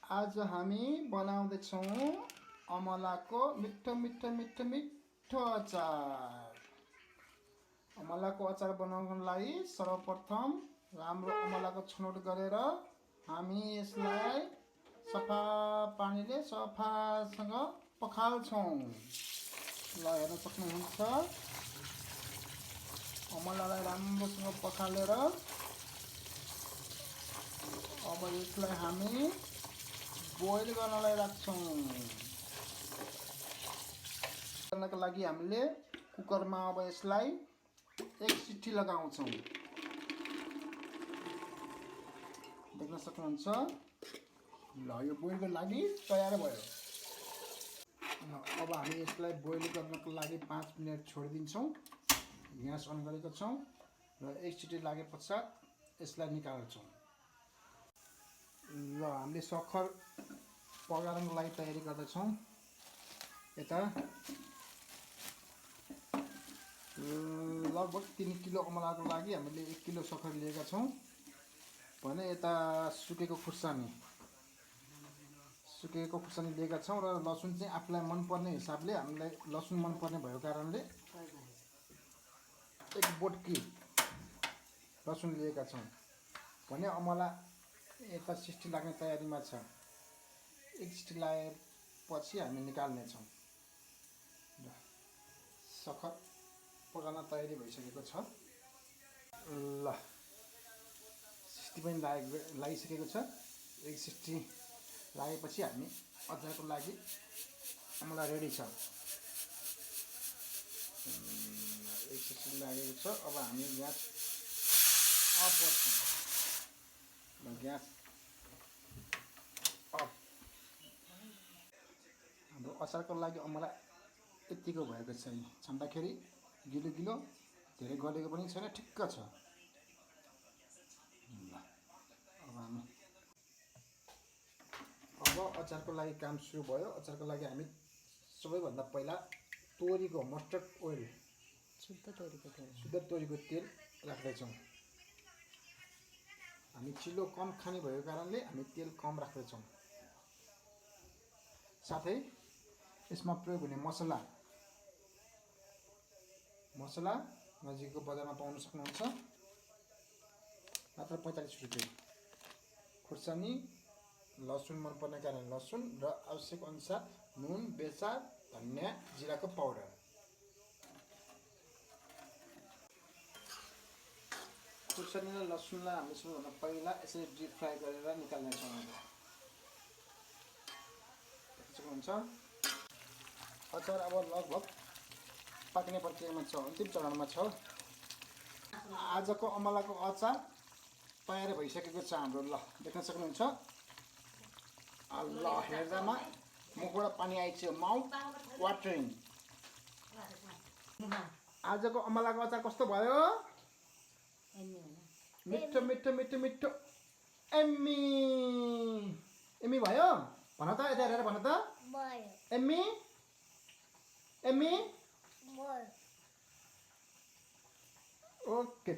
आज हामी बनाउँदैछौँ अमलाको मिठो मिठो मिठो मिठो अचार। अमलाको अचार बनाउनको लागि सर्वप्रथम राम्रो अमलाको छनौट गरेर हामी यसलाई सफा पानीले सफासँग पखाल्छौँ। ल हेर्न सक्नुहुन्छ, अमलालाई राम्रोसँग पखालेर अब यसलाई हामी बोइल गर्नलाई राख्छौँ। गर्नको लागि हामीले कुकरमा अब यसलाई एक सिटी लगाउँछौँ। देख्न सक्नुहुन्छ, ल यो बोइलको लागि तयार भयो। अब हामी यसलाई बोइल गर्नको लागि 5 मिनट छोडिदिन्छौँ। ग्यास अन गरेको छौँ र एक सिटी लागे पश्चात यसलाई निकाल्छौँ। ल हामीले सक्खर पकाउनको लागि तयारी गर्दैछौँ। यता लगभग 3 किलो अमलाको लागि हामीले 1 किलो सक्खर लिएका छौँ भने यता सुकेको खुर्सानी लिएका छौँ र लसुन चाहिँ आफूलाई मनपर्ने हिसाबले, हामीलाई लसुन मनपर्ने भएको कारणले 1 बोटकी लसुन लिएका छौँ भने अमला यता सिटी लाग्ने तयारीमा छ। 1 सिटी लागेपछि हामी निकाल्नेछौँ। सक्खर पकाउन तयारी भइसकेको छ। ल सिटी पनि लागिसकेको छ। 1 सिटी लागेपछि हामी अचारको लागि अमला रेडी छ। 1 सिटी लागेको छ। अब हामी ग्यास अफ गर्छौँ। Gas of. हाम्रो अचारको लागि अमला यतिको भएको छ। छाम्दाखेरि गिलो गिलो, धेरै गलेको पनि छैन, ठिक्क छ। अब अचारको लागि काम सुरु भयो। अचारको लागि हामी सबैभन्दा पहिला तोरीको मस्टर्ड ओइल, शुद्ध तोरीको तेल राख्दैछौँ। हामी चिलो कम खाने भएको कारणले हामी तेल कम राख्दैछौँ। साथै यसमा प्रयोग हुने मसला नजिकको बजारमा पाउन सक्नुहुन्छ। मात्र 45 रुपियाँ। खुर्सानी, लसुन मनपर्ने कारण लसुन र आवश्यक अनुसार नुन, बेसार, धनियाँ, जिराको पाउडर। खुर्सानी र लसुनलाई हामी सबैभन्दा पहिला यसरी डिप फ्राई गरेर निकाल्नेछौँ। सक्नुहुन्छ, अचार अब लगभग पाक्ने प्रक्रियामा छ, अन्तिम चरणमा छ। आजको अमलाको अचार तयार भइसकेको छ हाम्रो। ल देख्न सक्नुहुन्छ, ल हेर्दामा मुखबाट पानी आइसक्यो, माउथ वाटरिङ। आजको अमलाको अचार कस्तो भयो? मिठो मिठो मिठो मिठो एम्मी भयो। भन त, यता हेरेर भन त, एम्मी ओके।